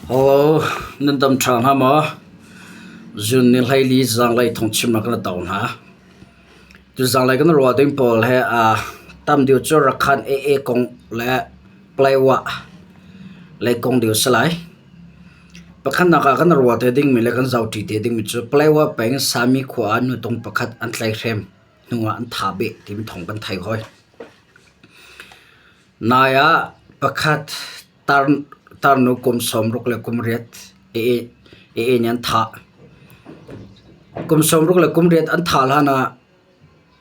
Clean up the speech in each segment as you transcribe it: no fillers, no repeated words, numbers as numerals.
Hello, nan dam ṭha hnga maw? Zun ni hleili zaanglei thawngchim ah kan to hna. Tu zaanglei kan ruah ding pawl he aa tam deuh cu Rakhan AA kong le Playwa lei kong deuh si lai. Pakhatnak ah kan ruah te dingmi le kan zohṭi te dingmi cu Playwa peng Sami khua ah nutung pakhat an tlaihhrem hnu ah an thah beh timi thawng kan theih hoi. Nai ah pakhat Tarnu kum 60 le kum riat AA nih an thah. Kum 60 le kum riat an thah hlan ah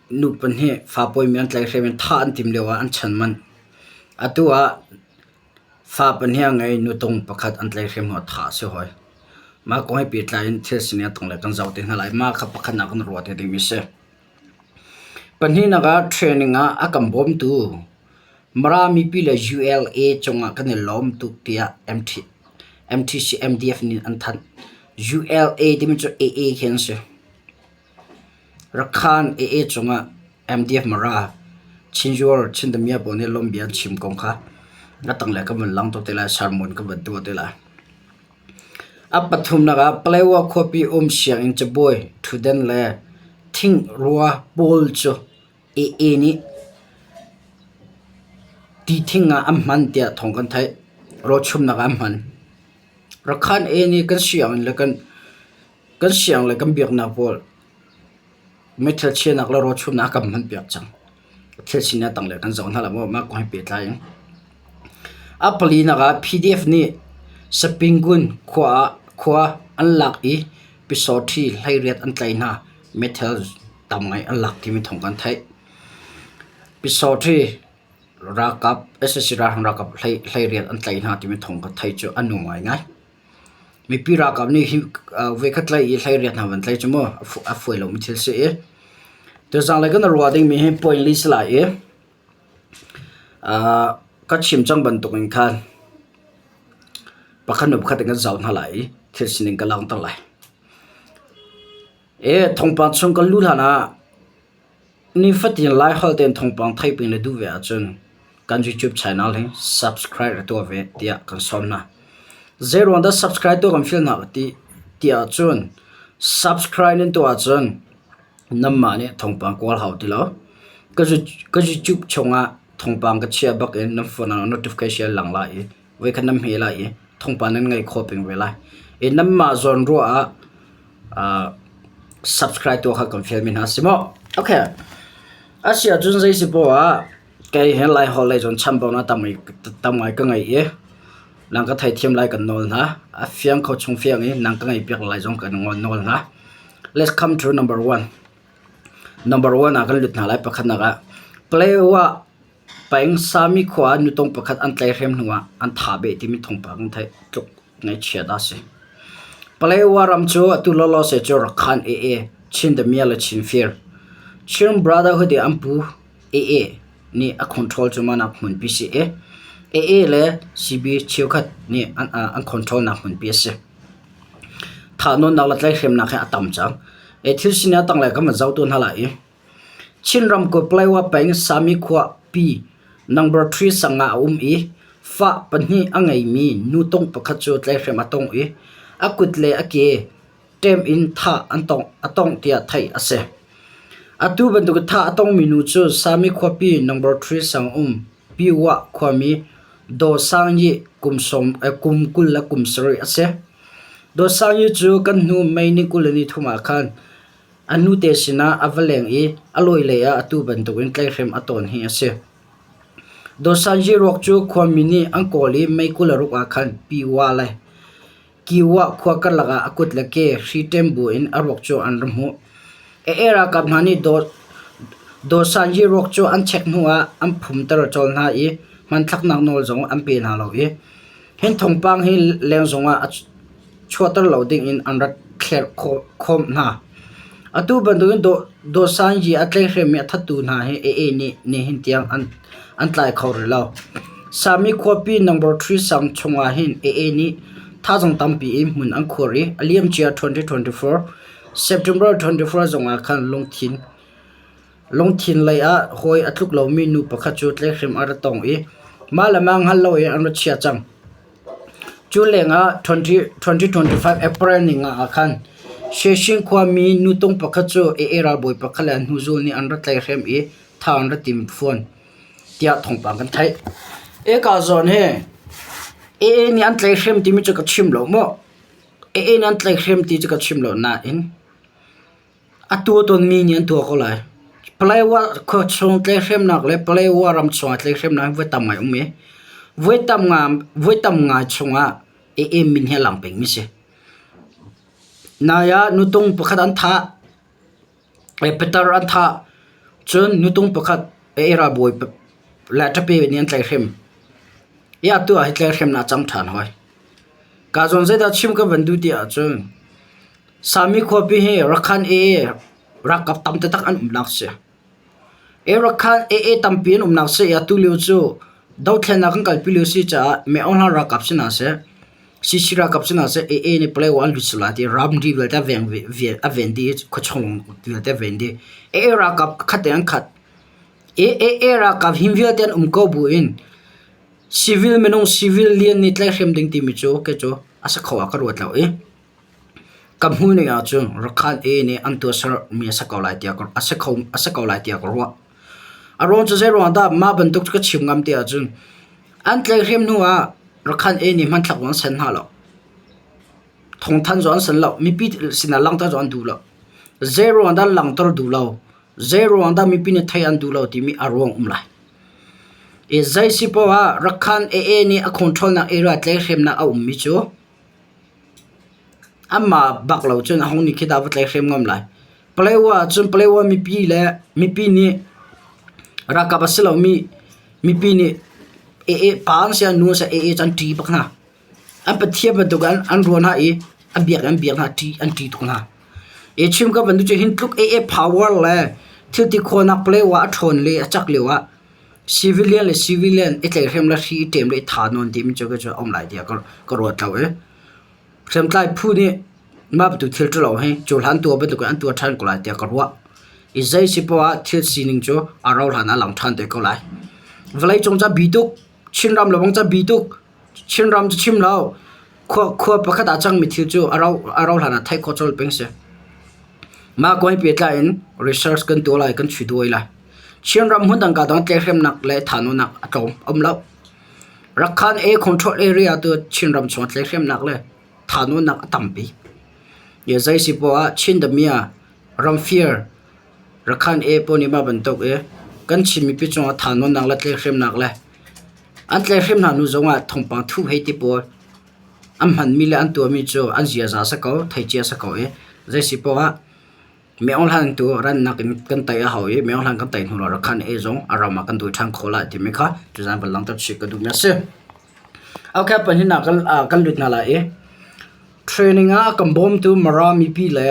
nu pahnih fa pawimi an tlaihhrem i thah an timh lioah an chan manh. Atu ah fa pahnih a ngei nutung pakhat an tlaihhrem hnu ah thah a si hoi. Mah kong he pehtlai in thil sining a tanglei kan zoh te hna lai. Mah kha pakhatnak kan ruah te dingmi a si. Pahnihnak ah training ah a kan bawmtu Mara mipi le ULA cungah kan i lawm tuk tiah MTC MDF nih an thanh. ULA timi cu AA khi an si. Rakhan AA cungah MDF Mara Chinzuar Chindamia pawl nih lawmhbia an chim kong kha a tanglei ka vun lang tuk te lai, sermon ka van tuah te lai. A pathumnak ah Paletwa khuapi um sianginn cabuai, ṭhutden le thingrua pawl cu AA nih tithing ah an hman tiah thawng kan theih. Rawlchumnak ah an hman. Rakhan AA nih kan sianginn le kan kan siang le kan biaknak pawl meithal chiahnak le rawlchumnak a kan hmanpiak cang. Thil sining a tanglei kan zoh hna lai maw mah kong he pehtlai in. A palinak ah PDF nih Sapingun khua ah khua an lak i Pisawṭhi hleiriat an tlaih hna. Meithal tam ngai an lak timi thawng kan theih. Pisawṭhi ralkap sac ralhrang ralkap hleiriat an tlaih hna timi thawng kan theih cu a nu ngaingai. Mipi ralkap nih hi voikhat tlaih i hleiriat hna van tlaih cu mu a fawi lomi thil si i tuzanglei kan i ruah dingmi hi point li si lai i ka chim cang bantukin khan pakhat hnu pakhat in kan zoh hna lai i thil sining ka langhter lai. Thawngpang chung kan luh hlan ah Nifatin Laiholh tein thawngpang theih peng na duh ve ahcun kan YouTube channel hi subscribe ra tuah ve tiah kan sawm hna. Zeiruang dah subscribe tuah kan fial hna ti ti ahcun subscribe nan tuah ahcun nanmah nih thawngpang kawl hau ti lo. Ka YouTube chungah thawngpang ka chiah bak in nan phone ah notification lang lai i voikhat nan hme lai i thawngpang nan ngaih khawh peng ve lai. I nanmah zawn ruah ah subscribe tuah kha kan fialmi hna si maw? Okay. A si ahcun zei si poah ah kei he Laiholh lei cun chambaunak tam tam ngai ka ngei i nang ka theithiam lai kan nawl hna. A fiang kho chung fiang i nang ka ngeih piak lai zong kan nawl hna. Let's come to number one. Number one ah kan lut hna lai pakhatnak ah Palewa Peng Sami khua ah nutung pakhat an tlaihhrem hnuah an thah beh timi thawngpang kan theih tluk ngaihchia dah a si. Paletwa ram cu atu lawlaw se cu Rakhan AA, Chin Damia le Chin Fir, Chin Brotherhood i an pu AA nih a control cu mah hmunpi si i AA le CB cheukhat nih an, an control nak hmunpi a si. Thahnawnnak le tlaihhremnak hi a tam cang. E thil sining a tanglei kan van zoh tu hna lai i Chin ramkulh Paletwa peng Sami khuapi number 3 sang ah a um i fa pahnih a ngeimi nutung pakhat cu tlaihhrem a tong i a kut le a ke ṭem in thah a tong tiah theih a si. Atu bantuk thah a tongmi nu cu Sami khuapi number 3 sang um Piwah khuami Daw Sang Yi kum 27 a si. Daw Sang Yi cu kan hnu May ni 23 ah khan A nute sinah a va leng i a lawilei ah atu bantukin tlaihhrem a tawn hi a si. Dawsanji ruak cu khuami nih an kawl i May 26 ah khan Piwa le Kiwa khua karlak ah a kut le ke hri ṭem buin a ruak cu an ra hmuh. AA ralkap hna nih Dawsanji ruak cu an check hnu ah an phumter colh hna i hmanthlaknak nawl zong an pe hna lo i hin thawngpang hi leng zongah a chuahter lo dingin an rak thlerhkhawmh hna. Atu bantukin Dawsanyi a tlaihhremmi a thattu hna hi AA nih nihin tiang an tlai kho rih lo. Sami khuapi number 3 sang chungah hin AA nih thazaang tampi in hmun an khuar i a liamcia 2024 September 24 zongah khan lungthin lungthin lei ah hawi a tluk lomi nu pakhat cu tlaihhrem a ra tong i mah le mah hngal loin an ra chia cang. Cu lengah 2025 April ni nga ah khan Sheshin khuami nutung pakhat cu AA ralbawi pakhat le a hnuzul nih an rak tlaihhrem i thah an rak timh fawn tiah thawngpang kan theih. Eka zawn hi AA nih an tlaihhrem timi cu ka chim lo maw? AA nih an tlaihhrem ti cu ka chim lo nain A tuah tawnmi nih an tuah ko lai. Paletwa khua chung tlaihhremnak le Paletwa ram chungah tlaihhremnak hi voi tam ngai a um i voi tam ngai chungah AA min hi a lang pengmi a si. Nai ah nutung pakhat an thah, pitar an thah. Cun nutung pakhat AA ralbawi le ṭape nih an tlaihhrem. I atu ah hi tlaihhremnak a cang ṭhan hoi. Ka zawn zeidah chim ka van duh ti ahcun Sami khuapi hi Rakhan AA ralkap tam taktak an umnak a si. Rakhan AA tampi an umnak a si i atu lio cu dothlennak kan kalpi lio a si caah Myo Hla ralkap si hna seh, CC ralkap si hna seh AA nih Paletwa an lut sual lai ti ramri vialte a ven dih i khuachung vialte a ven dih. AA ralkap khat in an khat. AA ralkap him vialte an um ko buin civil minung civil lian nih tlaihhrem ding timi cu kei cu a si kho ah ka ruat lo i Ka hmuh ning ahcun Rakhan A nih an tuahsermi a si ko lai tiah a si kho a si ko lai tiah ka ruah. A ruang cu zeiruang dah mah bantuk cu ka chim ngam ti ahcun an tlaihhrem hnu ah Rakhan A nih hmanthlak zong an send hna lo. Thawngthanh zong an send lo. Mipi sinah langhter zong an duh lo. Zeiruang dah langhter duh lo? Zeiruang dah mipi nih theih an duh lo timi a ruang um lai. I zei si poah ah Rakhan AA nih a controlnak area tlaihhremnak a ummi cu Anmah bak lo cun a hung nih khi dah va tlaihhrem ngam lai. Paletwa ahcun Paletwa mipi le mipi nih ralkap a si lomi mipi nih AA pa an si ah nu an si ah AA cu an ṭih bak hna. An pathian bantuk in an ruah hna i an biak in an biak hna, an ṭih tuk hna. I chim ka van duh cu hin tluk AA power le thil ti khawhnak Paletwa a ṭhawn le a cak lio ah civilian le civilian i tlaihhrem le hri i ṭem le i tha nawn timi cu cu a um lai tiah ka ruat lo i hriamtlai phu nih mah bantuk thil ṭhalo hi cuhlan tuah bantuk in an tuah ṭhan ko lai tiah ka ruah. I zei si poah ah thil sining cu a rauh hlan ah a lang ṭhan te ko lai. Vawleicung ca bi tuk, Chinram le bang ca bi tuk, Chinram cu chim lo, khua pakhat ah cangmi thil cu a rauh hlan ah theih khawh colh peng si. Mah kong he pehtlai in research kan tuah lai, kan chuih duai lai. Chinram hmun dang ka dang tlaihhremnak le thahnawnnak a tlawm, um lo. Rakhan A control area tu Chinram chung tlaihhremnak le thahnawnnak a tampi. Ye zei si poah ah Chin Damia ramfir Rakhan A pawl nih mah bantuk i kan Chin mipi cungah thahnawnnak le tlaihhremnak le an tlaihhrem hna hnu zongah thawngpang thuh hei ti pawl an hmanmi le an tuahmi cu an ziaza a si ko, theicia a si ko i zei si poah ah Myo Hlan tu rannak in kan tei a hau i Myo Hlan kan tei hnu lawng Rakhan A zong a ram ah kan dawi ṭhan khawh lai timi kha tuzaan van langhter chih ka duhmi a si. Okay, pahnihnak kan, kan lut hna lai i training ah a kan bawmtu Mara mipi le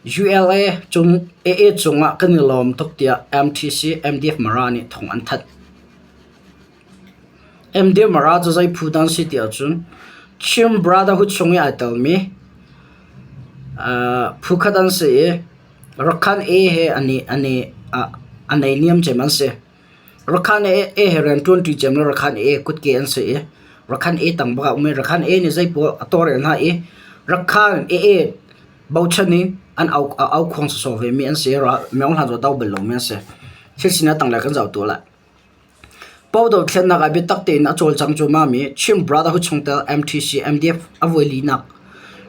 ULA cung AA cungah kan i lawm tuk tiah MTC MDF Mara nih thawng an thanh. MDF Mara cu zei phu dah an si ti ahcun Chin Brotherhood chung i ai telmi phu khat an si i Rakhan A he an i an i a naihniam cem an si. Rakhan A he rianṭuanṭi cem le Rakhan A kutke an si i Rakhan A tang bak ah a um i Rakhan A nih zei paoh a tawlrel hna i Rakhan AA bochan in an au aukhuang sawsawh vemi an si i Myo Hla cu a do bal lomi an si. Thil sining tanglei kan zoh tuah lai. Pau dothlennak ah biatak tein a cawlcang cuahmahmi Chin Brotherhood chungtel MTC MDF a voi linak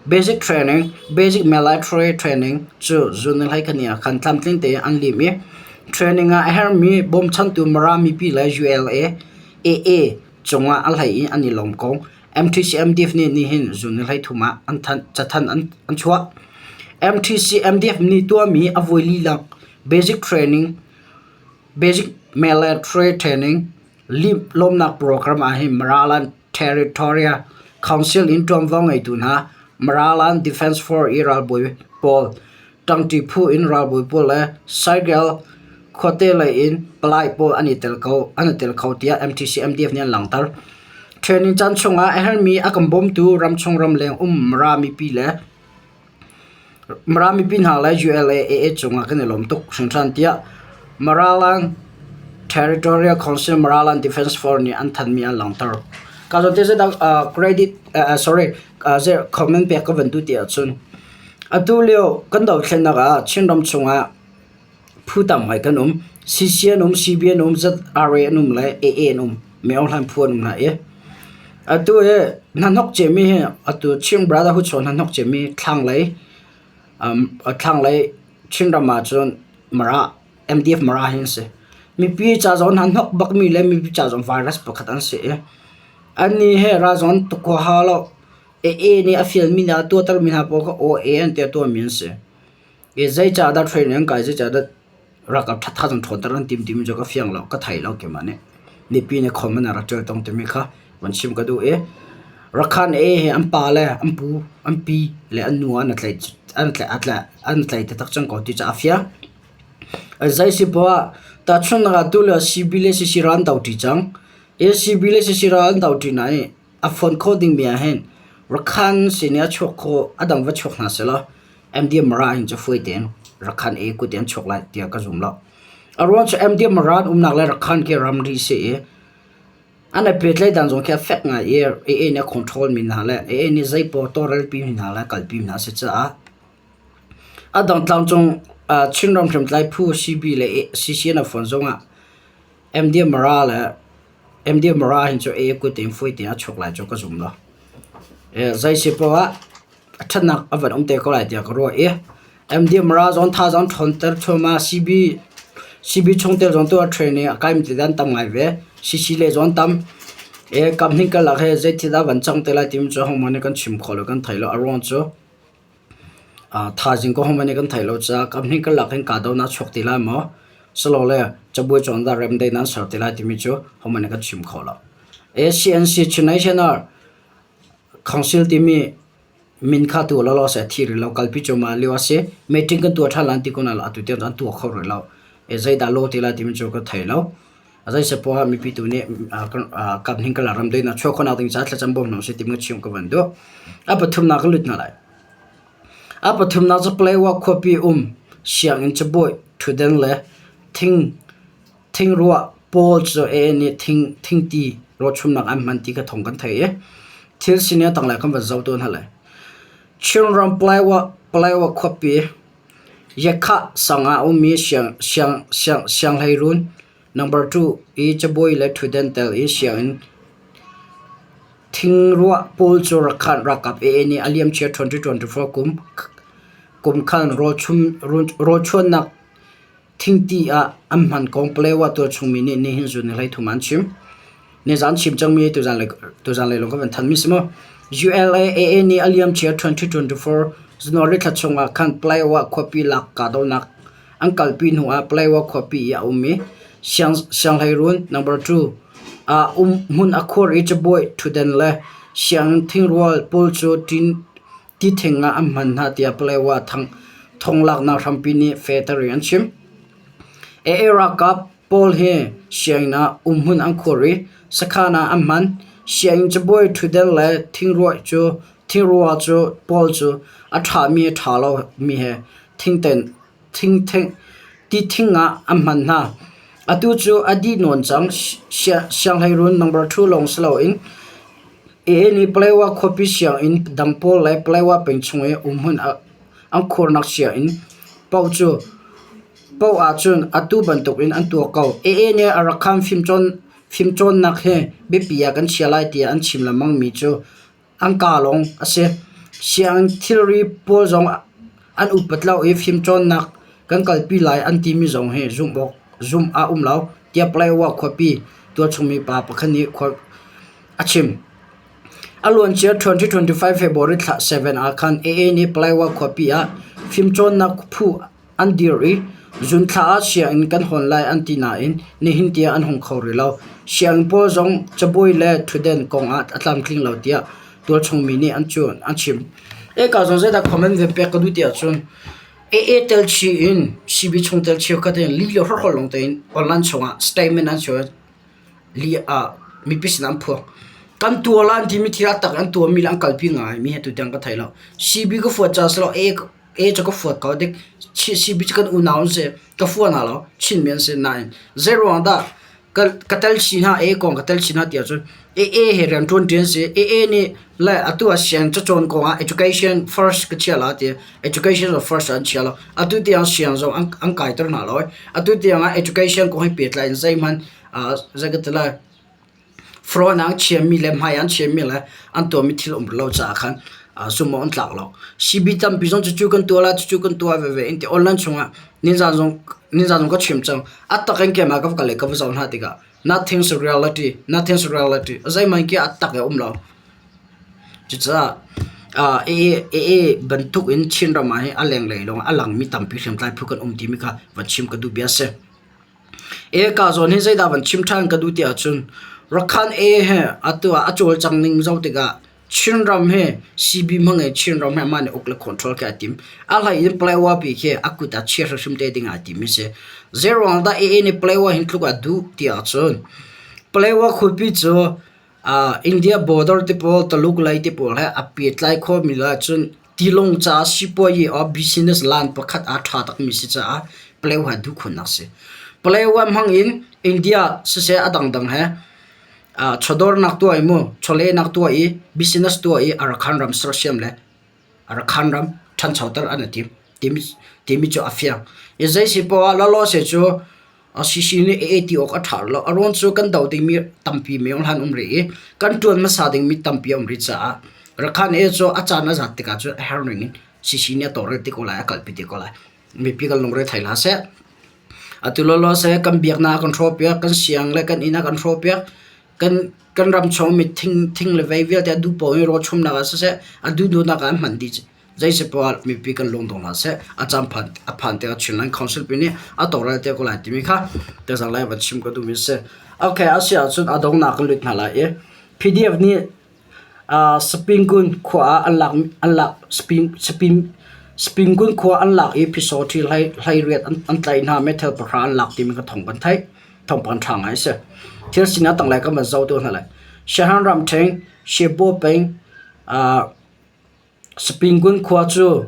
Basic Training, Basic Military Training cu June ni 12 ah khan tlamtling tein an lim i training ah a herhmi bawmchantu Mara mipi le ULA AA cungah a hlei in an i lawm ko. MTC MDF nih nihin June ni 13 ah an thanh, cathanh an, an chuah. MTC MDF nih tuahmi a voi lilak Basic Training Basic Military Training lawmnak program ah hin Maraland Territorial Council in ṭuanvo ngeitu hna Maraland Defence Force i ralbawi pawl, ṭangṭi phu in ralbawi pawl le Saigel khuate lei in palai pawl an i tel ko an i tel kho tiah MTC MDF nih an langhter. Training caan chungah a herhmi a kan bawmtu ramchung ramleng um Mara mipi le Mara mipi hna le ULA-AA cungah kan i lawm tuk hringhran tiah Maraland Territorial Council Maraland Defence Force nih an thanhmi an langhter. Ka zawn te zeidah credit sorry comment pek ka van duh ti ahcun atu lio kan dothlennak ah Chinram chungah phu tam ngai kan um. CC an um, CB an um, ZRA an um le AA an um. Mi Aung Hlaing phu an um hna i atu hi hnahnok ciami hi atu Chin Brotherhood chung hnahnok ciami thlanglei thlanglei Chinram ahcun Mara MDF Mara hi an si. Mipi ca zong an hnok bakmi le mipi ca zong virus pakhat an si i annih he ral zong an tuk huaha lo. AA nih a fialmi hna a tuahtermi hna paoh kha aw-A an ti a tuahmi an si. I zeicah dah training an kai, zeicah dah ralkap ṭhatha zong ṭhawnter an tim timi cu ka fiang lo, ka thei lo keimah nih. Mipi nih comment ah rak ṭial tawn timi kha van chim ka duh i Rakhan A hi an pa le an pu, an pi le an nu an tlaih an tlaih an tlaih taktak cang ko ti cu a fiang. Zei si poah ah tahchunhnak ah tulio CB le CC ral an doṭi cang. CB le CC ral an doṭi hna i a phone khawh dingmi ah hin Rakhan sin i a chuak khawh a dang va chuak hna sehlaw MDM Mara hin cu fawi tein Rakhan A kut in an chuak lai tiah ka zum lo. A ruang cu MDM Mara an umnak le Rakhan khi ramri si i an i pehtlaih dan zong khi a fek ngai i AA nih a control mi hna le AA nih zeipaoh tawlrelpi mi hna le kalpi mi hna a si caah A dang tlangcung Chinram hriamtlai phu CB le CCN a fonh zongah MDM Mara le MDM Mara hin cu AA kut in fawi tein a chuak lai cu ka zum lo. Zei si poah ah a ṭhatnak a van um te ko lai tiah ka ruah i MDM Mara zong thazaang ṭhawnter thluahmah CB CB chungtel zong tu a training a kaimi te an tam ngai ve. CC le zong an tam. Kam hnih karlak hi zeithil dah van cang te lai timi cu hohmanh nih kan chim kho lo kan thei lo. A ruang cu Thaizing kong hmanh nih kan theih lo caah kamhnih karlak hin kahdohnak a chuak ti lai maw? Silole cabuai cung dah remdaihnak an ser ti lai timi cu hohmanh nih kan chim kho lo. ACNC Chin National Council timi min kha tu lawlaw seh a thi rih lo kalpi cuahmah lio a si. Meeting kan tuah ṭhan lai an ti ko nain atu tiang cun an tuah kho rih lo. Zeidah law ti lai timi cu ka thei lo. Zeisepoah mipi tu nih kamhning karlak ramdaihnak chuah khawhnak ding caah thlacam bawm hna usih timi ka chim ka van duh. A pathumnak ka lut hna lai. A pathumnak cu Palawa khuapi um sianginn cabuai ṭhutden le thing thingruah pawl cu AA nih thing thingti rawlchumnak an hman ti kha thawng kan theih i thil sining a tanglei kan van zoh tawn hna lai. Chinram Palawa Palawa khuapi Yakhah sang ah a ummi sianghleiruun number 2 i cabuai le ṭhutden tel i sianginn thingruah pawl cu ralkap AA nih a liamcia 2024 kum khan rawlchuannak thingti ah an hman kong Palawa tualchung mi nih nihin zun ni 13 ah an chim. Nizan chim cangmi tuzan lei lawng ka van thanmi si mu. ULA-AA nih a liamcia 2024 January thla chungah khan Palawa khuapi lak kahdohnak an kalpi hnu ah Palawa khuapi i a ummi Sianghleiruun No. 2 ah hmun a khuar i cabuai, ṭhutden le sianginn thingrual pawl cu tithing ah an hman hna tiah Palawa thonglaknak hrampi nih fehter in an chim. AA ralkap pawl hi sianginn ah umhmun an khuar i sakhan ah an hman. Sianginn cabuai ṭhutden le thingrua cu pawl cu a ṭhami a ṭha lomi he tithing ah an hman hna. Atu cu a dih nawn cang. Sianghleiruun number 2 lawng si loin AA nih Palawa khuapi sianginn dang pawl le Palawa peng chung i umhmun an khuarnak sianginn paoh cu paoh ahcun atu bantukin an tuah ko. AA nih a rak khan fimcawnnak hi biapi ah kan chia lai tiah an chim lengmangmi cu an kaa lawng a si. Sianginn thilri pawl zong an upat lo i fimcawnnak kan kalpi lai an timi zong hi zumh awk zumh a um lo tiah Palawa khuapi tualchungmi pa pakhat nih a chim. A luancia 2025 February thla 7 ah khan AA nih Palawa khuapi ah fimcawnnak phu an dir i zunthla ah sianginn kan hawn lai an ti nain nihin tiang an hung kho rih lo. Sianginn pawl zong cabuai le ṭhutden kong ah a tlamtling lo tiah tualchung mi nih an an chim. Eka zong zeidah comment ve pek ka duh ti ahcun AA tel chih in CB chungtel cheukhat in lih le hrawkhrol lawng tein online chungah statement an chuah li ah mipi sin an phuak. Kan tuah la an timi thil a tak an tuahmi le an kalpi ngai mi hi tutiang ka thei lo. CB ka fuat ca si lo AA A cu ka fuat ko dik CB cu kan unau an si ka fua hna lo Chinmi an si nain zeiruang dah Ka tel chih hna, AA kong ka tel chih hna ti ahcun AA he rianṭuan ṭi an si. AA nih le atu ah siang cacawn kong ah education first ka chia la ti. Education zong first ah an chia lo. Atu tiang siang zong an kaiter hna lo. Atu tiang ah education kong he pehtlai in zeihmanh zei ka ti lai Frawn an chiahmi le hmai an chiahmi le an tuahmi thil um lo caah khan zumh awk an tlak lo. CB tampi zong cucu kan tuah lai, cucu kan tuah veve in ti online chungah nizan zong nizan zong ka chim cang. A tak in keimah ka va kal i ka va zoh hna tikah nothing's reality, nothing's reality. Zeihmanh khi a tak i a um lo. Cucaah AA bantuk in Chinram ah hin a lenglei lawng a langmi tampi hriamtlai phu kan um timi kha van chim ka duh bia a si. Eka zawn hi zeidah van chim ṭhan ka duh ti ahcun Rakhan A he atu ah a cawlcang ning zoh tikah Chinram hi CB hmang in Chinram hi amah nih uk le control khi aa tim. A hlei in Palawa pi khi a kut ah chia hrimhrim te ding aa tim i si. Zeiruang dah AA nih Palawa hin tluk a duh ti ahcun Palawa khuapi cu India border te pawl, Taluk lei te pawl he a pehtlai khawhmi le cun tilawng caah sipuayi or business line pakhat aa ṭha takmi si caah Palawa duh khunnak si. Palawa hmang in India siseh a dangdang he chawdawrnak tuah i mu chawlehnak tuah i business tuah i Arakan ram sersiam le Arakan ram ṭhanchoter an i tim timi cu a fiang. I zei si poah lawlawse cu CC nih AA ti awk a ṭha lo. A ruang cu kan do dingmi tampi meo hlan um rih i kan ṭuan hmasa dingmi tampi a um rih caah Rakhan A cu a caan a zat tikah cun a herh ning in CC nih a tawlrel te ko lai, a kalpi te ko lai. Mipi kan lungre thei hlah seh. Atu lawlaw seh kan biaknak a kan hrawhpiak, kan siang le kan inn a kan hrawhpiak, kan kan ram chung mi thing thing le vei vialte a duh paoh in rawlchumnak ah siseh, a duhduhnak ah an hman dih. Zeisepoah mipi kan lungdong hlah seh, a caan phan a phan tikah Chinland Council pi nih a tawlrel te ko lai timi kha tezang lai van chim ka duhmi a si. Okay, a si ahcun a donghnak kan lut hna lai i PDF nih uh, Spingun khua ah an lak an lak Spin Spin Spingun khua an lak i Phisawṭhi hlei hleiriat an, an tlaih hna meithal pahra an lak timi ka thawng kan theih. Thawngpang ṭha ngai a si. Thil sining a tanglei kan van zoh tu hna lai. Shahan ramṭheng, Shebo peng, uh, Spingun khua cu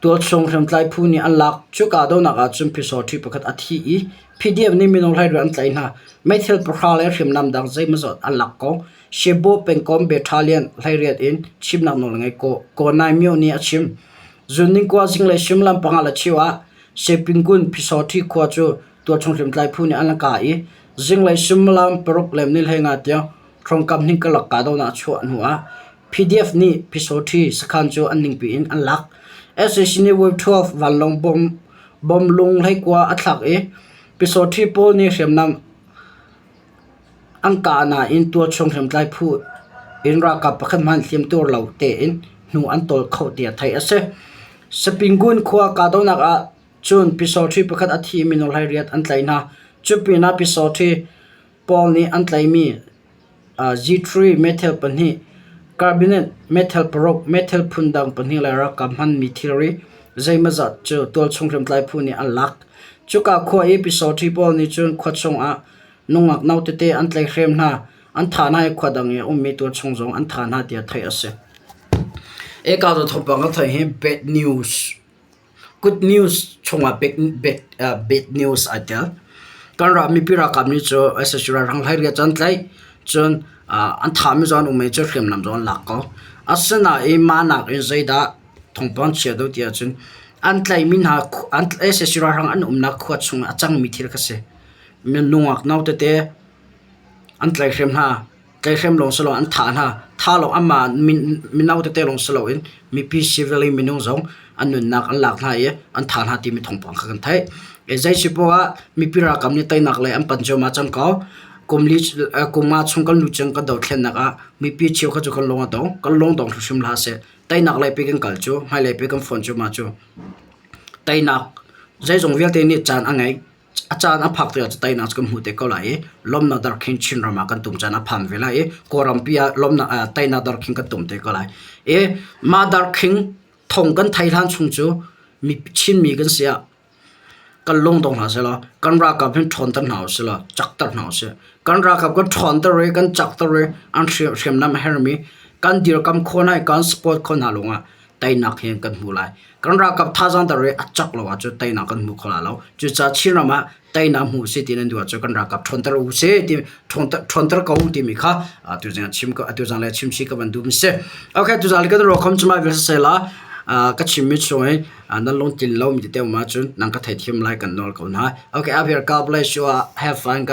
tualchung hriamtlai phu nih an lak. Cuka dohnak ahcun phisawṭhi pakhat a thi i PDF nih minung hleiriat an tlaih hna. Meithal pahra le hriamnam dang zeimawzat an lak ko. Shebo pengkomh battalion hleiriat in chimnak nawl a ngei ko. Ko Nai Myo nih a chim. Zuningkua zinglei suimilam panga le cheu ah Sepingun phisawṭhi khua cu tualchung hriamtlai phu nih an kah i zinglei suimilam paruk le ni hleinga tiang hrawngkam hning karlak kahdohnak a chuah hnu ah PDF nih Phisawṭhi sakhan cu an ningpi in an lak. Sac nih Wave 12 vanlawng bom lung hleikua a thlak i Phisawṭhi pawl nih hriamnam an kah nain tualchung hriamtlai phu in ralkap pakhat hmanh hliamtuar lo tein hnu an tawl kho tiah theih a si. Sapingun khua kahdohnak ah cun Phisawṭhi pakhat a thi i minung hleiriat an tlaih hna. Cu pinah Phisawṭhi pawl nih an tlaihmi G3 meithal pahnih, carbinet meithal paruk, meithal phundang pahnih le ralkap hmanmi thilri zeimawzat cu tualchung hriamtlai phu nih an lak. Cuka khua i Pyisawṭhi pawl nih cun khua chungah nungak no tete an tlaihhrem hna, an thah hna i khua dang i a ummi tualchung zong an thah hna tiah theih a si. Eka cu thawngpang ka theih hi bad news Good news chungah bad news ai tel. Kan ram mipi ralkap nih cu sac ralhrang hlei cu an tlaih. Cun an thahmi zong an um i cu hriamnam zong an lak ko. Asinain mah nakin zeidah thawngpang chia deuh ti ahcun an tlaihmi hna sac ralhrang an umnak khua chung ah a cangmi thil kha si. Nungak no tete an tlaihhrem hna. Tlaihhrem lawng si lo an thah hna. Thah lo anmah mino tete lawng si loin mipi civil in minung zong an nunnak an lak hna i an thah hna timi thawngpang kha kan theih. Zei si poah ah mipi ralkap nih teinak lei an panh cuahmah cang ko. Kum li kum nga chung kan lut cang kan dothlennak ah mipi cheukhat cu kan lung a dong. Kan lung dong hrimhrim hlah seh. Teinak lei pi kan kal cu hmailei pi kan fonh cuahmah cu teinak zeizong vialte nih caan a ngei. A caan a phak tikah teinak cu kan hmuh te ko lai i lawmnak darkhing Chinram ah kan tum caan a phan ve lai i Kawlrampi ah lawmnak teinak darkhing kan tum te ko lai. I mah darkhing thong kan thei hlan chung cu mi Chinmi kan si ah kan lungdong hna seh law kan ralkap hin ṭhawnter hna usih law cakter hna usih. Kan ralkap kan ṭhawnter i kan cakter i an hriamnam a herhmi kan dirkam khawh hna i kan support khawh hna lawngah. Teinak hi kan hmu lai. Kan ralkap thazaang ter i a cak lo ahcun teinak kan hmu kho lai lo. Cucaah Chinram ah teinak hmu si ti nan duh ahcun kan ralkap ṭhawnter u sih ti ṭhawnter ko timi kha atu zang chim atu zang le chim si ka van duh mi si. Okay, tu zang le kan ruakham cumai vel siseh la ka chimmi chung i nan lungtlin lo mi tete um ahcun nan ka theithiam lai kan nawl ko hna. Okay, up here God bless you. Have fun.